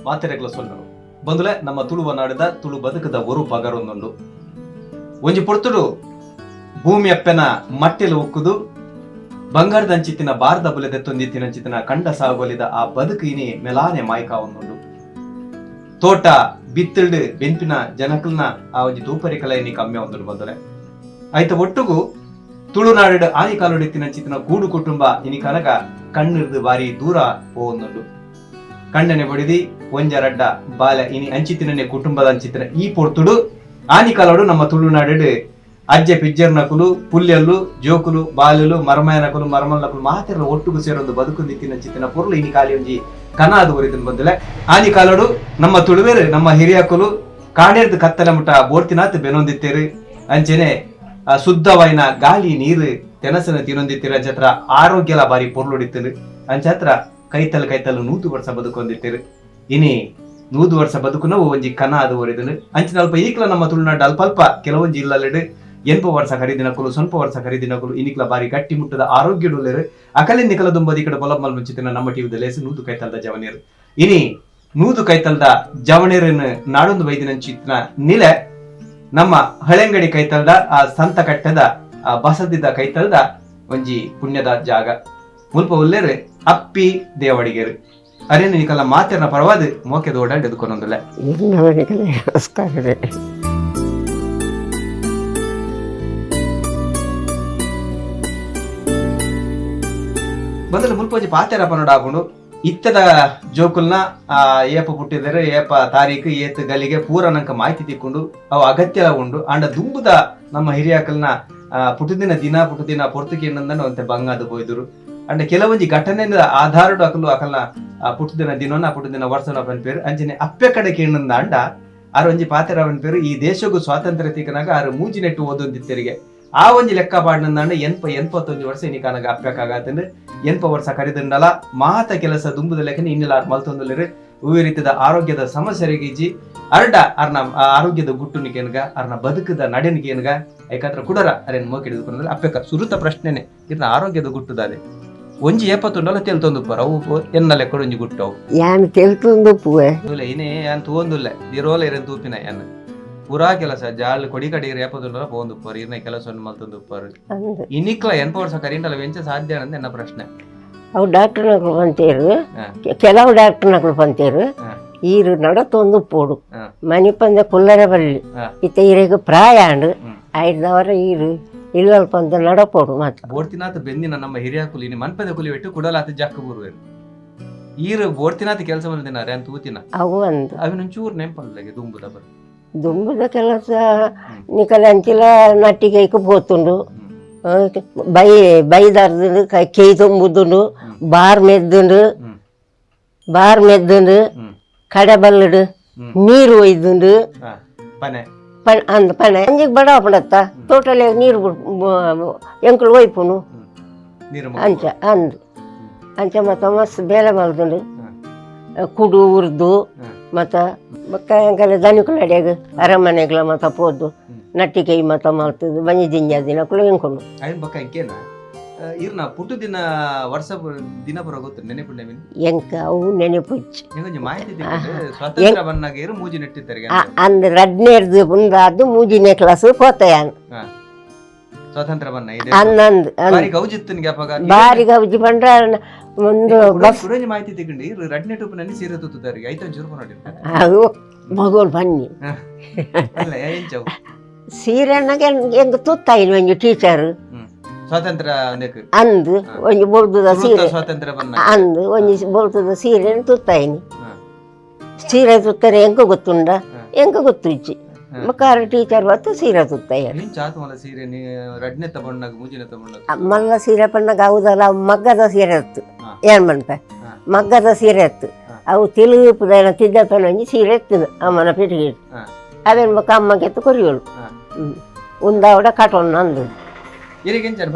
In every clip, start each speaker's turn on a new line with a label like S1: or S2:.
S1: ಮಾತೆರೆಗ್ಲ ಸೊಲ್ಲರು ಬಂದುಲೆ ನಮ್ಮ ತುಳುವ ನಾಡಿದ ತುಳು ಬದುಕದ ಒರು ಪಗರೊಂದುಂಡು. ಒಂಜಿ ಪೊರ್ತುಡು ಭೂಮಿ ಅಪ್ಪೆನ ಮಟ್ಟೆಲು ಉಕ್ಕುದು ಬಂಗಾರದಂಚಿತ್ತಿನ ಬಾರ್ದ ಬುಲೆ ದೆತ್ತೊಂದಿತ್ತಿನಂಚಿತ್ತಿನ ಕಂಡ ಸಾಗೋಲಿದ ಆ ಬದುಕು ಇನಿ ಮೆಲಾನೆ ಮಾಯ್ಕ ಒಂದುಂಡು. ತೋಟ ಬಿತ್ತಿಲ್ಡ್ ಬೆನ್ಪಿನ ಜನಕಲ್ನ ಆ ಒಂಜಿ ತೂಪರಿಕಲ ಇನಿ ಕಮ್ಮಿ ಒಂದುಂಡು ಬಂದುಲೆ. ಆಯ್ತ ಒಟ್ಟುಗು ತುಳುನಾಡು ಆದಿ ಕಾಲುಡಿತ್ತಿನಂಚಿತ್ತಿನ ಕೂಡು ಕುಟುಂಬ ಇನಿ ಕನಕ ಕಣ್ಣಿರ್ದು ಬಾರಿ ದೂರ ಪೋವೊಂದುಂಡು. ಕಣ್ಣನೆ ಬಡಿದಿ ಒಂಜರಡ್ಡ ಬಾಲೆ ಇನಿ ಅಂಚಿತಿನನೆ ಕುಟುಂಬದ ಅಂಚಿತಿನ ಈ ಪೊರ್ತುಡು ಆನಿ ಕಾಲೋಡು ನಮ್ಮ ತುಳುನಾಡು ಅಜ್ಜೆ ಪಿಜ್ಜರ್ನಕುಲು ಪುಲ್ಯಲ್ಲು ಜೋಕುಲು ಬಾಲೆಲು ಮರಮಯನಕುಲು ಮರಮಲ್ಲಕುಲು ಮಾತೆರ್ಲ ಒಟ್ಟುಗು ಸೇರೊಂದು ಬದುಕುಂದಿತ್ತಿನಂಚಿತ್ತಿನ ಪೊರ್ಲು ಇನಿ ಕಾಲಿ ಒಂಜಿ ಕನ ಅದು ಒರಿದಿನ ಬಂದಿಲ್ಲ. ಆನಿ ಕಾಲೋಡು ನಮ್ಮ ತುಳುವೆರು ನಮ್ಮ ಹಿರಿಯಕುಲು ಕಾಡೇರ್ದು ಕತ್ತಲೆ ಮುಟ ಬೋರ್ತಿನಾತ್ ಬೆನೊಂದಿತ್ತೇರು. ಅಂಚೆನೆ ಶುದ್ಧವಾಯಿನ ಗಾಳಿ ನೀರು ತೆನಸನ ತಿನ್ನೊಂದಿತ್ತೀರ. ಅಂಚತ್ರ ಆರೋಗ್ಯಲ ಬಾರಿ ಪೊರ್ಲುಡಿತ್ತಿರು. ಅಂಚತ್ರ ಕೈತಲ್ ಕೈತಲ್ 100 ವರ್ಷ ಬದುಕೊಂದಿತ್ತೀರು. ಇನಿ 100 ವರ್ಷ ಬದುಕುನವು ಒಂಜಿ ಕನ ಅದು ಒರಿದನು. ಅಂಚಿನ ಅಲ್ಪ ಈಕ್ಲ ನಮ್ಮ ತುಳುನಾಡು ಅಲ್ಪ ಅಲ್ಪ ಕೆಲವೊಂಜಿ ಇಲ್ಲಲ್ಲಿಡು 80 ವರ್ಷ ಖರೀದಿನಕುಲು 1 ವರ್ಷ ಖರೀದಿನಕುಲು ಇನಿಕ್ಲ ಬಾರಿ ಗಟ್ಟಿ ಮುಟ್ಟದ ಆರೋಗ್ಯಡುಲ್ಲೆರು. ಅಕಲಿ ನಿಕಲ ದುಂಬದಿ ಕಡೆ ಬೊಲಬ್ ಮಲ್ಮುಂಚಿತಿನ ನಮ್ಮ ಟಿವಿದ ಲೇಸು 100 ಕೈತಲ್ದ ಜವನೇರು. ಇನಿ 100 ಕೈತಲ್ದ ಜವನೇರನ್ನು ನಾಡೊಂದು ವೈದಿನಂಚಿತ್ತಿನ ನಿಲೆ ನಮ್ಮ ಹಳೆಂಗಡಿ ಕೈತಲ್ದ ಆ ಸಂತ ಕಟ್ಟದ ಆ ಬಸದಿದ್ದ ಕೈತಲ್ದ ಒಂಜಿ ಪುಣ್ಯದ ಜಾಗ ಮುಲ್ಪ ಉಲ್ಲೇರು ಅಪ್ಪಿ ದೇವಡಿಗೆರು. ಅರೇನು ನಿಕಲ ಮಾತೆರ್ನ ಪರವಾದ ಮೋಕೆ ದೋಡ ಎದುಕೊಂದೊಂದುಲ್ಲ.
S2: ನಮಸ್ಕಾರ.
S1: ಮೊದಲು ಮುಲ್ಪ ಒಂಜಿ ಪಾತೆರ ಪನೋಡ ಆಪುಂಡು. ಇತ್ತದ ಜೋಕುಲ್ನ ಆ ಏಪ ಪುಟ್ಟಿದರೆ ಏಪ ತಾರೀಕು ಏತ್ ಗಲಿಗೆ ಪೂರ ನಂಕ ಮಾಹಿತಿ ತಿಕ್ಕೊಂಡು ಅವು ಅಗತ್ಯ ಉಂಡು. ಅಂಡ ದುಂಬುದ ನಮ್ಮ ಹಿರಿಯಾಕಲ್ನ ಪುಟ್ಟುದಿನ ದಿನ ಪುಟ್ಟುದಿನ ಪೊರ್ತುಕಿ ಅಂತೆ ಬಂಗಾದ ಪೋಯ್ದರು. ಅಂಡ ಕೆಲವೊಂಜಿ ಘಟನೆಯ ಆಧಾರಡು ಅಕಲು ಅಕಲ್ನ ಪುಟ್ಟುದಿನ ದಿನನ ಪುಟ್ಟುದಿನ ವರ್ಷನ ಪನ್ಪೇರು. ಅಂಚನೆ ಅಪ್ಪೆ ಕಡೆ ಕೇಣಂದ ಅಂಡ ಆರು ಒಂಜಿ ಪಾತೆರ ಪನ್ಪೇರು. ಈ ದೇಶಕ್ಕೂ ಸ್ವಾತಂತ್ರ್ಯ ತಿಕ್ಕನಾಗ ಆರು ಮೂಜಿ ನೆಟ್ಟು ಓದೊಂದಿತ್ತೆರಿಗೆ ಆ ಒಂಜಿ ಲೆಕ್ಕ ಪಾಡ್ನಂದಾಂಡ 81 ವರ್ಷ ಇನಿ ಕಾನಗ ಅಪ್ಪಕ್ಕಾಗತ್ತಂದ್ರೆ 80 ವರ್ಷ ಕರಿದಂಡಲ ಮಾತ ಕೆಲಸ ದುಂಬುದ ಲೆಕ್ಕನೆ ಇನ್ನೆಲ್ಲ ಮಲ್ತೊಂದುಲ್ಲೆರು. ಹೂವೆ ರೀತಿದ ಆರೋಗ್ಯದ ಸಮಸ್ಯೆಗಿಜ್ಜಿ ಅರ್ಡ ಅರ್ನ ಆರೋಗ್ಯದ ಗುಟ್ಟುನಿಕೇನ್ಗ ಅರ್ನ ಬದುಕದ ನಡೆನಿಕೇನ್ಗ ಏಕಾತ್ರ ಕುಡರ ಅರೇನ್ ಮೋಕಿಡಿದುಕೊಂಡ್ರೆ ಅಪ್ಪೆಕ ಸುರುತ ಪ್ರಶ್ನೆನೆ ಇರ್ನ ಆರೋಗ್ಯದ ಗುಟ್ಟುದಾದೆ. ಒಂಜಿ ಏಪತ್ತುಂಡಲ ತೆಲ್ತೊಂದುಪ್ಪರ ಅವು ಎನ್ನ ಲೆಕ್ಕಡು ಒಂಜಿ ಗುಟ್ಟು ಅವು
S2: ಯಾನ್ ತೆಲ್ತೊಂದುಪ್ಪುವೆ.
S1: ಇನೇ ಯಾನ್ ತೂವೊಂದುಲ್ಲೆ ದಿರೋಲ ಇರೇನ್ ತೂಪಿನ ಯಾನ್ ಪೂರಾ ಕೆಲಸ ಜಾಲ್ ಕೊಡಿ ಕಡಿ ಏಪತ್ತುಂಡಲ ಪೋವೊಂದುಪ್ಪರು ಇರ್ನ ಕೆಲಸ ಮಲ್ತೊಂದುಪ್ಪರು. ಇನಿಕ್ಲ 80 ವರ್ಷ ಕರಿಂಡಲ ವೆಂಚ ಸಾಧ್ಯ ಅನ್ನೋದು ಎನ್ನ ಪ್ರಶ್ನೆ.
S2: ಅವು ಡಾಕ್ಟರ್ನಕುಲು ಪಂತೇರು, ಕೆಲವು ಡಾಕ್ಟರ್ನಕುಲು ಪಂತೇರು ಈರು ನಡತೊಂದು ಪೋಡು ಮನಿಪಂದ ಕುಲ್ಲರೆ ಬಲ್ಲಿ ಇತ್ತ ಈರೆಗ್ ಪ್ರಾಯ ಆಂಡ್ ಆಯ್ದವರ ಈರು ಇಲ್ಲಲ್ಪ ಅಂತ ನಡಪೋಡು ಮಾತ್ರ.
S1: ಬೋರ್ತಿನಾಥ ಬೆಂದಿನ ನಮ್ಮ ಹಿರಿಯ ಕುಲಿ ಇನಿ ಮನ್ಪದ ಕುಲಿ ಬಿಟ್ಟು ಕುಡಲಾತ ಜಕ್ಕ ಬೂರುವೆರು. ಈರು ಬೋರ್ತಿನಾಥ ಕೆಲಸ ಬಂದಿನ ಅಂತ ತೂತಿನ
S2: ಅವು ಒಂದು
S1: ಅವಿನೊಂಚೂರು ನೆಂಪಲ್ಲ ದುಂಬುದ ಬರ್
S2: ದುಂಬುದ ಕೆಲಸ ನಿಕಲ ಅಂಚಿಲ ನಟ್ಟಿಗೈಕ್ ಪೋತುಂಡು ಬೈ ಬೈದಾರ್ದು ಕೇಯ್ ತುಂಬುದುಂಡು ಬಾರ್ ಮೆದ್ದುಂಡು ಬಾರ್ ಮೆದ್ದುಂಡು ಕಡೆ ಬಲ್ಲಡು ನೀರು ಒಯ್ದುಂಡು
S1: ಪನೆ
S2: ಅಂದ್ ಪನೆ ಅಂಜಿಗೆ ಬಡ ಪಡತ್ತ ತೋಟಲೆ ನೀರು ಎಂಕುಲು ಒಯ್ಪುನು ಅಂಚ ಅಂದ್ ಅಂಚ ಮತ್ತ ಮಸ್ತ್ ಬೇಲೆ ಮಲ್ದುಂಡು ಕುಡು ಉರ್ದು ಮತ್ತ ಬೊಕ್ಕ ಎಂಕಲೆ ದನಿಕುಲು ಅಡಿಯಾಗ ಅರಮನೆಗ್ಲ ಮತ್ತ ಪೋದು ನಟ್ಟಿಕೈ ಮತ ಮಲ್ತದು ಬಂಜಿ ದಿಂಜ ದಿನಕುಲು ಎಂಕುಲು.
S1: ಐನ್ ಬೊಕ್ಕ ಇಂಕೇನ ಇರ್ನ ಪುಟ್ಟು ದಿನ ವರ್ಷ ದಿನ ಪೂರ ಗೊತ್ತು ನೆನಪು ನೆಮಿನ್
S2: ಎಂಕ ಅವು ನೆನಪುಚ್ಚು.
S1: ನಿಂಗೊಂಜಿ ಮಾಹಿತಿ ಸ್ವಾತಂತ್ರ್ಯ ಬನ್ನಾಗ ಇರು ಮೂಜಿ ನೆಟ್ಟಿದ್ದಾರೆ
S2: ಅಂದ್ ರಡ್ನೇರ್ದು ಮುಂದಾದ್ದು ಮೂಜಿನೇ ಕ್ಲಾಸ್ ಪೋತಯಾನ್
S1: ಸ್ವಾತಂತ್ರ್ಯ ಬನ್ನ ಇದೆ
S2: ಅನ್ನಂದ್
S1: ಬಾರಿ ಗೌಜಿತ್ತು ಅಪ್ಪಗ
S2: ಬಾರಿ ಗೌಜಿ ಪಂಡ್ರ ಒಂದು ಬಸ್
S1: ಕುಡೊಂಜಿ ಮಾಹಿತಿ ತಿಕ್ಕಂಡು ಇರು ರಡ್ನೇ ಟೂಪಿನಲ್ಲಿ ಸೀರೆ ತುತ್ತುದಾರಿಗೆ ಐತೊಂದು ಚುರುಕು ನೋಡಿ.
S2: ಅದು ಮಗಳು ಬನ್ನಿ
S1: ಅಲ್ಲ ಎಂಚವು
S2: ಸೀರೆ ಎಂಕ್ ತುತ್ತಾಯಿನ ಒಂಜಿ ಟೀಚರ್
S1: ಸ್ವಾತಂತ್ರ್ಯ
S2: ಅಂದ್ ಒಂಜಿ ಬೊಲ್ದುದ ಸೀರೆ
S1: ಸ್ವಾತಂತ್ರ್ಯ ಬನ್ನ
S2: ಅಂದ್ ಒಂಜಿ ಬೊಲ್ತುದ ಸೀರೆ ತುತ್ತಾಯಿನಿ. ಸೀರೆ ತುತ್ತಾರೆ ಎಂಕ ಗೊತ್ತುಂಡ ಎಂಕ ಗೊತ್ತು ಇಜ್ಜಿ ಬೊಕ್ಕ ಟೀಚರ್ ಬತ್ತು ಸೀರೆ ತುತ್ತಾಯ.
S1: ಸೀರೆ ರಡ್ನೆ ತಗೊಂಡಾಗ ಮೂಜಿನೆ ತಗೊಂಡಾಗ
S2: ಮಲ್ಲ ಸೀರೆ ಪಣ್ಣಗ ಹೌದಲ್ಲ ಮಗ್ಗದ ಸೀರೆ ಇತ್ತು ಏನ್ ಮನ್ಪೆ ಮಗ್ಗದ ಸೀರೆ ಇತ್ತು ಅವು ತೆಲುಪುದ ತಿದ್ದಪ್ಪನ ಒಂಜಿ ಸೀರೆ ಇತ್ತು ಅಮ್ಮನ ಪೆಟ್ಟಿಗೆ ಅವೇನ್ ಬೊಕ್ಕ ಅಮ್ಮಗೆತ್ತು ಕೊರಿಯೋಳು ಉಂದಾವಡ ಕಟೋಣ ಅಂದು.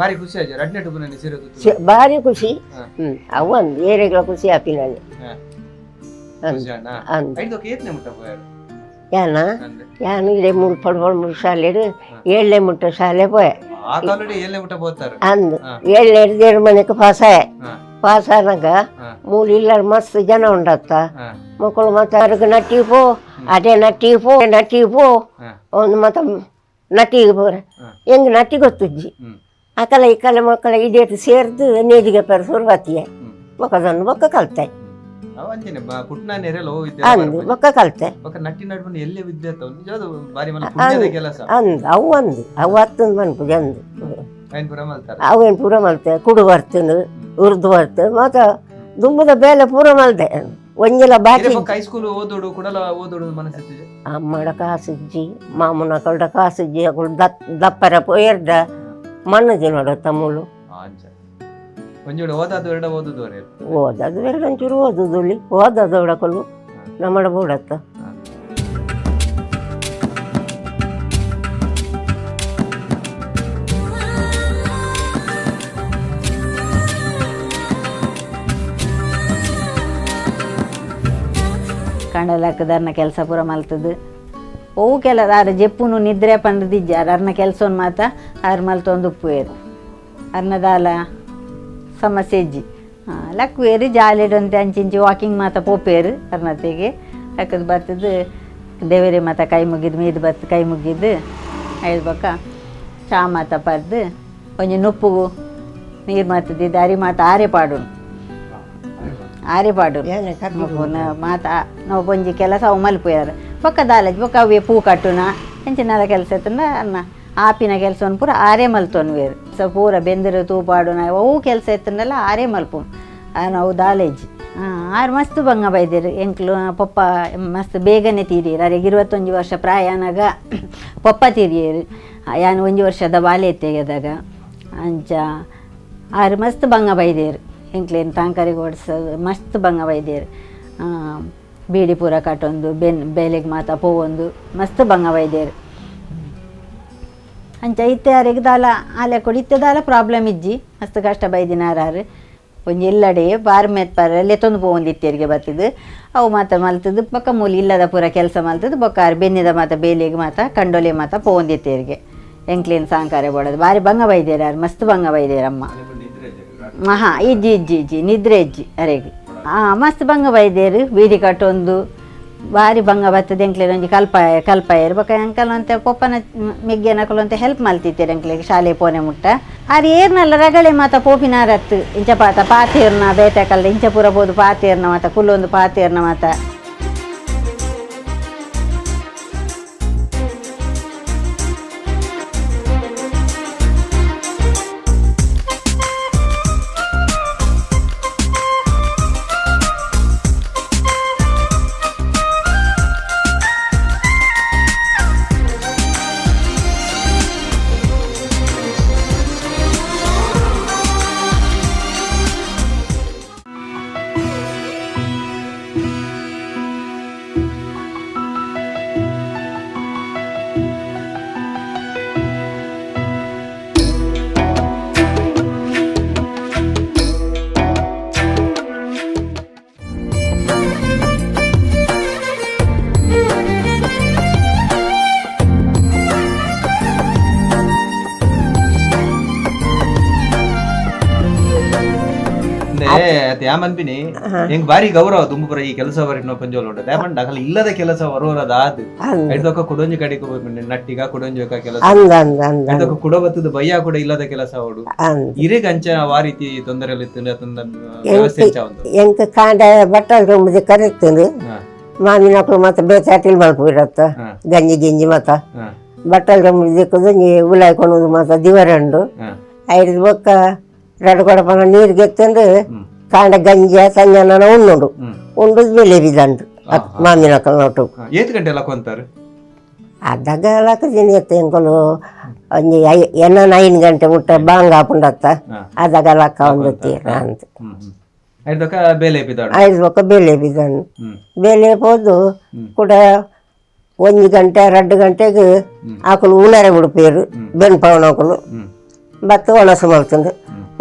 S1: ಬಾರಿ ಖುಷಿ ಆಯ್ತು ರಡ್ನೆ ಟುಪುನಲ್ಲಿ ಸೀರೆ ತುತ್ತು
S2: ಬಾರಿ ಖುಷಿ. ಅವು ಒಂದು ಏರೆಗಳ ಖುಷಿ ಆಪಿನಲ್ಲಿ ಯಾನ ಯಾನು ಇಡೆ ಮೂರು ಪಡ್ಬಾಳು ಮೂರು ಶಾಲೆ ಏಳನೇ ಮುಟ್ಟ ಶಾಲೆ ಪೋಯೆ.
S1: ಏಳನೇ ಮುಟ್ಟ
S2: ಅಂದು ಏಳನೇ ದೇವ್ರ ಮನೆಗೆ ಪಾಸ್ ಆಯ. Pass ಆನಾಗ ಮೂಲು ಇಲ್ಲ ಮಸ್ತ್ ಜನ ಉಂಡತ್ತ. ಮಕ್ಕಳು ಮತ್ತೆ ಅವ್ರಿಗೆ ನಟ್ಟಿ ಪೋ, ಅದೇ ನಟ್ಟಿ ಪೋ, ನಟ್ಟಿ ಪೋ. ಒಂದು ಮತ್ತೆ ನಟ್ಟಿಗೆ ಪೋರ ಹೆಂಗ್ ನಟ್ಟಿ ಗೊತ್ತುಜ್ಜಿ. ಅಕಲ ಈ ಕಲೆ ಮಕ್ಕಳ ಇಡೇಟ್ ಸೇರ್ದು ನೇಜಿಗೆ ಪೆರ ಸುರುವತಿಯ ಬೊಕ್ಕದನ್ನು ಬೊಕ್ಕ ಕಲ್ತೆ.
S1: ಅವ ಅಂಚನೆ ಪುಟ್ನ ನೆರೆಲ ಓ ವಿದ್ಯೆ
S2: ಅಂದು ಬೊಕ್ಕ ಕಲ್ತೆ.
S1: ಬೊಕ್ಕ ನಟ್ಟಿ ನಡುವೆ ಎಲ್ಲೇ ವಿದ್ಯೆ ಅತ್ತ ನಿಜವಾದ ಬಾರಿ ಮಲ್ಲ ಪುಣ್ಯದ ಕೆಲಸ.
S2: ಅಂದು ಅವು ಅಂದು ಅವು ಹತ್ತೊಂದು ಮನ್ಪುಜಿ ಅಂದು.
S1: ಐನ್ ಪೂರ ಮಲ್ತಾರ.
S2: ಅವೇನು ಪೂರ ಮಲ್ತೆ, ಕುಡು ಬರ್ತೇನೆ, ಉರ್ದು ಬರ್ತೇನೆ, ಮಾತ ದುಂಬುದ ಬೇಲೆ ಪೂರ ಮಲ್ತೆ, ಒಂಜೆಲ ಬಾಕಿ.
S1: ಬೊಕ್ಕ ಹೈಸ್ಕೂಲ್ ಓದೋಡು ಕುಡಲ ಓದೋಡು ಮನಸ್ಸಿತ್ತು.
S2: ಅಮ್ಮಡ ಕಾಸುಜ್ಜಿ, ಮಾಮೂನ ಕಳ್ಡ ಕಾಸುಜ್ಜಿ. ಅಕುಲು ದಪ್ಪರ ಪೋಯರ್ಡ ಮಣ್ಣು ತಿನ್ನೋಡ ತಮ್ಮುಲು.
S1: ಅಂಚ ಒಂಜೋಡು ಓದಾದು ಎರಡ ಓದುದವರೆ.
S2: ಓದದು ಬೇರೆ ಒಂಚೂರು ಓದುದುಲಿ, ಓದದವಡಕಲು ನಮ್ಮಡ ಬೋಡತ್ತ.
S3: ಕಂಡಲಕ್ಕದರ್ನ ಕೆಲಸ ಪೂರ ಮಲ್ತದು. ಅವು ಕೆಲ ಆರು ಜೆಪ್ಪುನು ನಿದ್ರೆ ಪಂಡದಿಜ್ಜ ಅರ್ನ ಕೆಲಸವನ್ನು ಮಾತ ಆರು ಮಲ್ತೊಂದು ಉಪ್ಪುವೇರು. ಅರ್ನ ದಾಲ ಸಮಸ್ಯೆ ಇಜ್ಜಿ. ಲಕ್ಕುವೇರು ಜಾಲಿಡಂತೆ ಅಂಚಿಂಚಿ ವಾಕಿಂಗ್ ಮಾತ ಪೋಪೇರು. ಅರ್ನತೆಗೆ ಲಕ್ಕದು ಬರ್ತದು, ದೇವರೇ ಮಾತ ಕೈ ಮುಗಿದು, ಮೀದು ಬತ್ತು ಕೈ ಮುಗಿದು ಐದು ಬೊಕ್ಕ ಚಾ ಮಾತ ಪರ್ದು ಒಂಜಿ ನುಪ್ಪುಗು ನೀರು ಮಾತದಿದ್ದು ಅರಿ ಮಾತ ಆರೆ ಪಾಡುನು, ಆರೆ ಪಾಡುನು. ಮಾತ ನಾವು ಒಂಜಿ ಕೆಲಸ ಅವು ಮಲ್ಪುಯಾರ. ಬೊಕ್ಕ ದಾಲಜ್ ಬೊಕ್ಕ ಅವೇ ಪೂ ಕಟ್ಟುನ ಎಂಚಿನದ ಕೆಲಸ ಇತ್ತಂಡ ಅನ್ನ ಆಪಿನ ಕೆಲಸವನ್ನು ಪೂರ ಆರೇ ಮಲ್ತೊನ್ವೇರು. ಸೊ ಪೂರ ಬೆಂದಿರು ತೂಪಾಡುನ ಅವು ಕೆಲಸ ಇತ್ತಂಡಲ್ಲ ಆರೇ ಮಲ್ಪುನು ನಾವು ದಾಲೇಜ್. ಆರು ಮಸ್ತ್ ಬಂಗ ಬೈದಿರು ಎಂಕ್ಲು. ಪೊಪ್ಪ ಮಸ್ತ್ ಬೇಗನೆ ತೀರಿಯರು. ಅರೆಗೆ 21 ವರ್ಷ ಪ್ರಾಯನಾಗ ಪೊಪ್ಪ ತೀರಿಯರು. ಯಾನ್ ಒಂಜಿ ವರ್ಷದ ಬಾಲೆ ತೆಗೆದಾಗ. ಅಂಚ ಆರು ಮಸ್ತ್ ಬಂಗ ಬೈದೇರು ಎಂಕ್ಲೇನು ತಾಂಕರಿಗೆ ಓಡಿಸೋದು ಮಸ್ತ್ ಬಂಗ ಬೈದೇರು. ಬೀಡಿ ಪೂರ ಕಟ್ಟೊಂದು ಬೆನ್ ಬೇಲೆಗೆ ಮಾತ ಪೋವೊಂದು ಮಸ್ತ್ ಬಂಗ ಬೈದೇರು. ಅಂಚ ಇತ್ತೆ ಆರೆಗ್ ದಾಲ ಆಲೆ ಕೊಡಿ ಇತ್ತೆ ದಾಲ ಪ್ರಾಬ್ಲಮ್ ಇಜ್ಜಿ. ಮಸ್ತ್ ಕಷ್ಟ ಬೈದಿನ ಆರಾರು ಒಂಜಿ ಎಲ್ಲಡೆ ಬಾರ್ ಮೆತ್ಪಾರ ಲೆತ್ತೊಂದು ಪೋವೊಂದು ಇತ್ತೆರಿಗೆ ಬತ್ತಿದ್ದು ಅವು ಮಾತ ಮಲ್ತದ್ದು. ಬೊಕ್ಕ ಮೂಲಿ ಇಲ್ಲದ ಪೂರ ಕೆಲಸ ಮಲ್ತದ್ದು. ಬೊಕ್ಕ ಆರು ಬೆನ್ನಿದ ಮಾತ ಬೇಲೆಗೆ ಮಾತ ಕಂಡೋಲೆ ಮಾತ ಪೋವೊಂದಿತ್ತೇರಿಗೆ. ಎಂಕ್ಲೇನ್ ಸಾಂಕಾರೆ ಬೋಡದು ಬಾರಿ ಬಂಗ ಬೈದೇರು ಆರು, ಮಸ್ತ್ ಬಂಗ ಬೈದೇರಮ್ಮ. ಹಾಂ, ಇಜ್ಜಿ ಇಜ್ಜಿ ಇಜ್ಜಿ, ನಿದ್ರೆ ಇಜ್ಜಿ ಅರೆಗೆ. ಹಾಂ, ಮಸ್ತ್ ಬಂಗ ಬೈದೇರು. ಬೀಡಿ ಕಟ್ಟೊಂದು ಬಾರಿ ಬಂಗ ಬರ್ತದೆ ಎಂಕ್ಲೇನು. ಒಂಜಿ ಕಲ್ಪಾಯ ಕಲ್ಪಾಯರು. ಬೊಕ್ಕ ಅಂಕಲ್ ಅಂತ ಪೊಪ್ಪನ ಮೆಗ್ಗೆನಕಲು ಅಂತ ಹೆಲ್ಪ್ ಮಲ್ತಿತ್ತಾರೆ ಎಂಕ್ಲೆಗ್ ಶಾಲೆ ಪೋನೆ ಮುಟ್ಟ. ಆರು ಏರ್ನಲ್ಲ ರಗಳೆ ಮಾತ ಪೋಪಿನಾರತ್ತು ಇಂಚ ಪಾತ ಪಾತೇರ್ನ ಬೇತೆ ಕಲ್ಲ ಇಂಚ ಪೂರ ಪೋದು ಪಾತೇರ್ನ ಮಾತ ಕುಲ್ಲೊಂದು ಪಾತೇರ್ನ ಮಾತ.
S1: ಯಾಮನ್ಪಿನಿ ಹೆಂಗ್ ಬಾರಿ ಗೌರವ ತುಂಬುಪುರ ಈ ಕೆಲಸ ಬರಿನ ಪಂಜೋಲ್ ಉಂಟು ದ್ಯಾಮಂಡ್ ಅಗಲ ಇಲ್ಲದ ಕೆಲಸ ಬರೋರದ ಆದ್ ಐದೊಕ್ಕ ಕುಡೊಂಜಿ ಕಡೆಗೆ ನಟ್ಟಿಗ ಕುಡೊಂಜಿ ಕೆಲಸ
S2: ಅಂದ ಅಂದ ಅಂದ.
S1: ಐದೊಕ್ಕ ಕುಡ ಬತ್ತದ ಬಯ್ಯ ಕೂಡ ಇಲ್ಲದ ಕೆಲಸ ಅವಡು.
S2: ಅಂದ್.
S1: ಇರೆಗ್ ಅಂಚ ಆ ರೀತಿ ತೊಂದರೆ ಇತ್ತು ವ್ಯವಸ್ಥೆ ಅಂಚ ಉಂಟು.
S2: ಎಂಕ್ ಕಾಂಡ ಬಟ್ಟಲ್ ತುಂಬುದು ಕರೆಕ್ತುಂಡು. ಮಾಮಿನಕ್ಲು ಮತ್ತೆ ಬೇಸಾಟಿಲ್ ಮಲ್ಪುರತ್ತ ಗಂಜಿ ಗಿಂಜಿ ಮಾತ ಬಟ್ಟಲ್ ತುಂಬುದು ದಿಕ್ಕುದು ನೀ ಉಲಾಯ್ ಕೊನೋದು ಮಾತ ದಿವರಂಡು. ಐದು ಬೊಕ್ಕ ರಡು ಕೊಡಪನ ನೀರು ಗೆತ್ತಂದು ಕಾಂಡ ಗಂಜಿ ಸಂಜಾನ ಉಣ್ಣುಂಡು. ಉಂಡು ಬೆಲೆ ಬಿದಂಡು ಮಾಮಿನಕ್ಕಲ್ ನೋಟು.
S1: ಏತ್ ಗಂಟೆ ಲಕ್ಕೊಂತಾರೆ?
S2: ಅದಾಗ ಲಕ್ಕದಿನಿ ಎತ್ತ ಎಂಕುಲು ಒಂಜಿ ಎನ್ನ 9 ಗಂಟೆ ಮುಟ್ಟ ಬಾಂಗ ಆಪುಂಡತ್ತ. ಅದಾಗ ಲಕ್ಕ ಒಂದು ತೀರ ಅಂತ.
S1: ಐದೊಕ್ಕ ಬೇಲೆ ಬಿದ್ದಾಡು.
S2: ಐದು ಬೊಕ್ಕ ಬೇಲೆ ಬಿದಂಡು. ಬೇಲೆ ಪೋದು ಕೂಡ 1 ಗಂಟೆ 2 ಗಂಟೆಗೆ ಆಕುಲು ಉಣರೆ ಬಿಡ್ಪೇರು ಬೆನ್ಪವನಕುಲು. ಬತ್ತ ಒಣಸು ಮಲ್ತಂದು,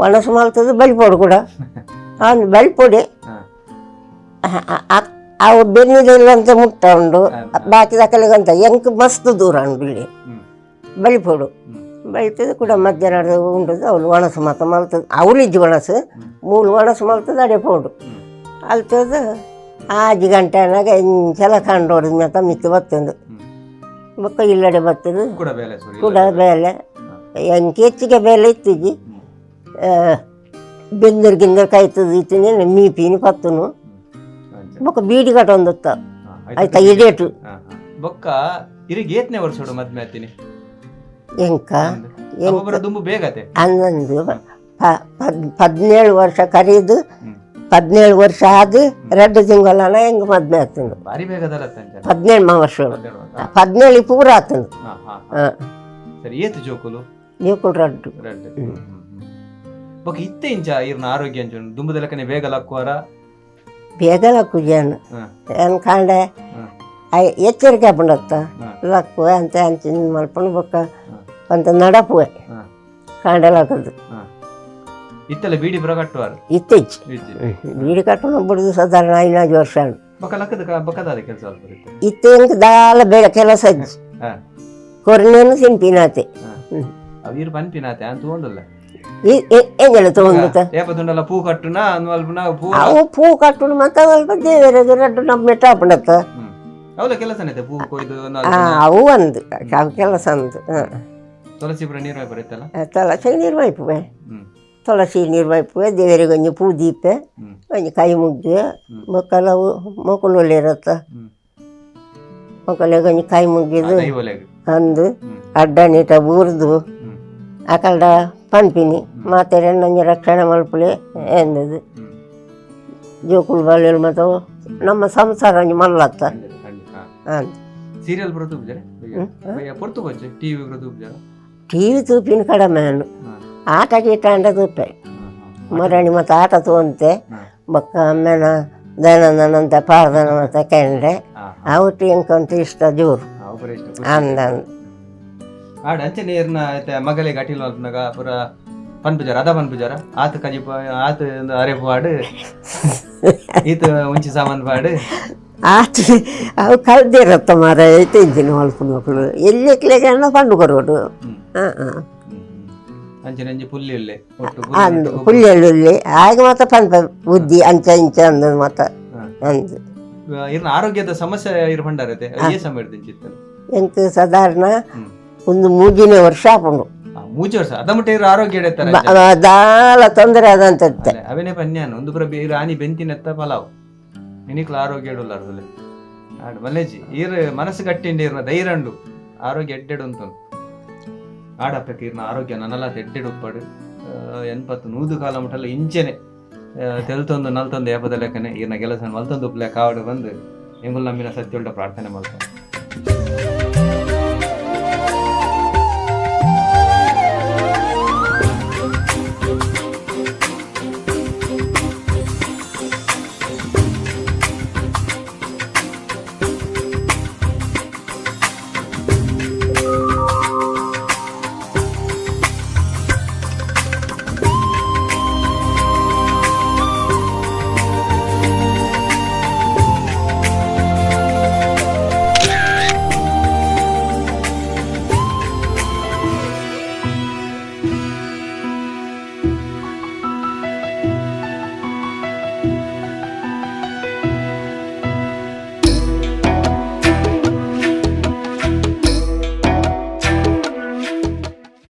S2: ಒಣಸು ಮಲ್ತದ್ದು ಬಲಿಪೊಡು ಕೂಡ ಅವ್ನು ಬಲಿಪೊಡಿ. ಅವು ಬೆನ್ನಿದಿಲ್ಲಂತ ಮುಟ್ಟ ಉಂಡು ಬಾಕಿ ದಕ್ಕಲಿಗಂತ ಎಂಕ್ ಮಸ್ತ್ ದೂರ ಉಂಡು ಇಲ್ಲಿ. ಬಲಿಪೊಡು. ಬೈತದ ಕೂಡ ಮಧ್ಯಾಹ್ನ ಉಂಡದು ಅವಳು ಒಣಸು ಮಾತ ಮಲ್ತದ ಅವಳಿಜ್ಜಿ ಒಣಸು ಮೂಲು ಒಣಸು ಮಲ್ತದ ಅಡೆ ಪೋಡು ಅಲ್ತದ ಆಜಿ ಗಂಟೆ ಅನ್ನಾಗ ಇಂಚಲ ಕಂಡೋಡಿದ ಮಾತ ಮಿತ್ತು ಬತ್ತಂದು ಬೊಕ್ಕ ಇಲ್ಲಡೆ ಬರ್ತದೆ
S1: ಕೂಡ ಬೇಲೆ ಸೂರಿ
S2: ಕೂಡ ಬೇಲೆ ಎಂಕೆ ಹೆಚ್ಚಿಗೆ ಬೇಲೆ ಇತ್ತಿಜಿ ಬೆಂದರ್ ಗಿಂದರ್ ಕಾಯ್ತದ ಇತ್ತಿನಿ ಮೀಪಿನಿ ಪತ್ತುನು ಬೊಕ್ಕ ಬೀಡಿ ಕಟ್ಟೊಂದತ್ತ ಆಯ್ತಾ ಇಡೇಟು
S1: ಬೊಕ್ಕ ಇರಿಗೆ ಏತ್ನೆ ವರ್ಷೋಡು ಮದ್ಮೆ ಆತೀನಿ
S2: ಎಂಕ
S1: ಒಬ್ಬೊಬ್ಬರ ದುಂಬು ಬೇಗತೆ
S2: ಹನ್ನೊಂದು 17 ವರ್ಷ ಕರೀದು 17 ವರ್ಷ ಆದು 2 ತಿಂಗಳನ ಹೆಂಗೆ ಮದ್ವೆ ಆಗ್ತದೆ
S1: ಭಾರಿ ಬೇಗದಲ್ಲ ತಂಜ
S2: 17 ವರ್ಷ 17 ಪೂರ ಆಗ್ತದೆ
S1: ಹಾ ಹಾ
S2: ಹಾಂ
S1: ಸರಿ ಏತು ಜೋಕುಲು
S2: ನೀವು ರಡ್ಡು
S1: ರಡ್ಡು ಬೊಕ್ಕ ಇತ್ತೆ ಇಂಚ ಇರ್ನ ಆರೋಗ್ಯ ಅಂಚು ದುಂಬುದಲಕನೆ ಬೇಗ ಲಕ್ಕುವಾರ
S2: ಬೇಗ ಲಕ್ಕು ಜನ ಏನ್ ಕಾಂಡೆ
S1: ಹ್ಮ್.
S2: ಎಚ್ಚರಿಕೆ ಆಪುಂಡತ್ತ
S1: ಹ್ಮ್.
S2: ಲಕ್ಕುವೆ ಅಂತ ಅಂಚಿನ ಮಲ್ಪಂಡು ಬೊಕ್ಕ ಅಂತ ನಡಪುವೆ ಕಾಂಡೆ ಲಕ್ಕದು
S1: ಇತ್ತೆಲ್ಲ ಬೀಡಿ ಬರ ಕಟ್ಟುವಾರ
S2: ಇತ್ತೀಚೆ
S1: ಇಜ್ಜಿ
S2: ಬೀಡಿ ಕಟ್ಟೋಣ ಬಿಡುದು ಸಾಧಾರಣ 5 ವರ್ಷ ಆಂಡ್.
S1: ಬೊಕ್ಕ ಲಕ್ಕದ ಬೊಕ್ಕದಾದ ಕೆಲಸ ಅಲ್ಪ ಇತ್ತೆ
S2: ಇತ್ತೆ ಎಂಕ್ ದಾಲ ಬೇಗ ಕೆಲಸ ಇಜ್ಜಿ
S1: ಹಾ.
S2: ಕೊರ್ನೇನು ಸಿಂಪಿನಾತೆ
S1: ಅವು ಇರ್ ಪನ್ಪಿನಾತೆ ಅಂತ ತಗೊಂಡಲ್ಲ
S2: ಎಂಜಲ ತಗೊಂಡುತ್ತ
S1: ಏಪ ತುಂಡಲ್ಲ ಪೂ ಕಟ್ಟುನ ಅನ್ವಲ್ಪುನ ಪೂ
S2: ಅವು ಪೂ ಕಟ್ಟುನು ಮತ್ತೆ ಅಲ್ಪ ದೇವರಿಗೆ ರಡ್ಡು ನಮ್ಮ ಮೆಟ್ಟ ಆಪುಂಡತ್ತ
S1: ಅವಲ ಕೆಲಸನೈತೆ ಪೂ ಕೊಯ್ದು
S2: ಆ, ಅವು ಒಂದು ಅವು ಕೆಲಸ ಅಂದು ಹಾಂ
S1: ತುಳಸಿ ಪುರ ನೀರು ಬರುತ್ತಲ್ಲ
S2: ತುಳಸಿ ನೀರು ವೈಪುವೆ
S1: ಹ್ಮ್
S2: ತುಳಸಿ ನೀರು ವೈಪುವೆ ದೇವರಿಗೆ ಒಂಜಿ ಪೂ ದೀಪೆ
S1: ಹ್ಮ್.
S2: ಒಂಜಿ ಕೈ ಮುಗ್ದುವೆ ಮಕ್ಕಳವು ಮಕ್ಕಳು ಇರತ್ತ
S1: ಹ್ಮ್.
S2: ಮಕ್ಕಳಿಗೆ ಒಂಜಿ ಕೈ ಮುಗ್ಗಿದು
S1: ದೈವಲೆಗ್
S2: ಅಂದು
S1: ಹ್ಮ್.
S2: ಅಡ್ಡ ನೀಟ ಬೂರ್ದು
S1: ಹ್ಮ್
S2: ಅಕಲ್ಡ ಪನ್ಪಿನಿ ಮಾತೆರೆ ಒಂಜಿ ರಕ್ಷಣೆ ಮಲ್ಪುಲೆ ಎಂದದು
S1: ಹ್ಮ್
S2: ಜೋಕುಲು ಬಾಲ್ಯలు ಮತ್ತು ನಮ್ಮ ಸಂಸಾರ ಒಂಜಿ ಮಲ್ಲತ್ತ
S1: ಖಂಡಿತ, ಖಂಡಿತ. ಹಾ.
S2: ಅಂದ್
S1: ಸೀರಿಯಲ್ ಬರೋದು ಉಬ್ಜಾರೆ ಪೊರ್ತು ಬೊಚ್ಚೆ ಟಿವಿ ಬರೋದು ಉಬ್ಜಾರ
S2: ಟಿ ವಿ ತೂಪಿನ ಕಡಿಮೆ ನಾನು ಆಟ ಗೀಟ ಅಂಡ ತೂಪೆ ಮರಣಿ ಮತ್ತು ಆಟ ತಗೊಂತೆ ಬೊಕ್ಕ ಅಮ್ಮೆನ ದನಂದನಂತ ಪಾರ್ದನ ಮತ್ತು ಕೆಂಡೆ ಅವಟ್ಟು ಎಂಕಂತ ಇಷ್ಟ ಜೋರು ಅಂದ ಅಂದ್.
S1: ಆಡ ಅಂಚೆ ನೀರ್ನ ಐತೆ ಮಗಲಿಗೆ ಅಟಿಲ್ ಮಲ್ಪನಾಗ ಪೂರ ಪನ್ಪುಜಾರ ಅದ ಪನ್ಪುಜಾರ ಆತ ಕಜಿಪ ಆತ ಒಂದು ಅರೆ ಪಾಡು ಈತ ಉಂಚಿ ಸಾಮಾನು ಪಾಡು
S2: ಆತ ಅವು ಕಲ್ದಿರತ್ತ ಮಾರ ತಿಂತೀನಿ ಮಲ್ಪು ಮಕ್ಕಳು ಎಲ್ಲಿ ಕ್ಲೇಗಣ್ಣ ಪಂಡು ಕೊರೋಡು ಹಾಂ ಹಾಂ
S1: ಅಂಚೆ ನಂಜಿ ಪುಲ್ಲಿ ಇಲ್ಲೇ ಒಟ್ಟು
S2: ಅಂದು ಪುಲ್ಲೆಳ್ಳುಳ್ಳಿ ಆಗ ಮಾತ್ರ ಪನ್ಪ ಬುದ್ಧಿ ಅಂಚ ಇಂಚ ಅಂದ ಮಾತ ಅಂದು
S1: ಇರ್ನ ಆರೋಗ್ಯದ ಸಮಸ್ಯೆ ಇರ್ ಭಂಡಾರತೆ ಏ ಸಮಯ ಇರ್ದಿಂಚಿತ್ತು
S2: ಎಂಕ್ ಸಾಧಾರಣ ಒಂದು ಮೂಜಿನೇ ವರ್ಷ ಆಪುಂಡು
S1: ಮೂಜಿ ವರ್ಷ ಅದ ಮುಟ್ಟ ಇರ ಆರೋಗ್ಯ ಎಡೆತ್ತಾರೆ
S2: ದಾಲ ತೊಂದರೆ ಆದಂತತ್ತೆ
S1: ಅವೇನೇ ಪನ್ಯಾನು ಒಂದು ಪುರ ಇರ್ ಆನಿ ಬೆಂತಿನೆತ್ತ ಪಲಾವ್ ಇನಿಕ್ಲ ಆರೋಗ್ಯ ಇಡಲ್ಲ ಅರ್ದಲೆ ಆಡ್ ಮಲ್ಲೇಜಿ ಈರ್ ಮನಸ್ಸು ಗಟ್ಟಿಂಡಿ ಇರ್ನ ಧೈರ್ಯಂಡು ಆರೋಗ್ಯ ಎಡ್ಡೆಡು ಅಂತ ಆಡಪ್ಪಕ್ಕೆ ಇರ್ನ ಆರೋಗ್ಯ ನನಲ ಎಡ್ಡೆಡು ಉಪ್ಪಾಡು 80 100 ಕಾಲ ಮುಟ್ಟಲ್ಲ ಇಂಚೆನೆ ತೆಲ್ತೊಂದು ನಲ್ತೊಂದು ಏಪದ ಲೆಕ್ಕನೆ ಈರ್ನ ಕೆಲಸ ಮಲ್ತೊಂದು ಉಪ್ಲೆ ಕಾವಡು ಬಂದು ಎಂಗುಲ್ ನಮ್ಮಿನ ಸತ್ಯೊಳ್ಳ ಪ್ರಾರ್ಥನೆ ಮಲ್ತ.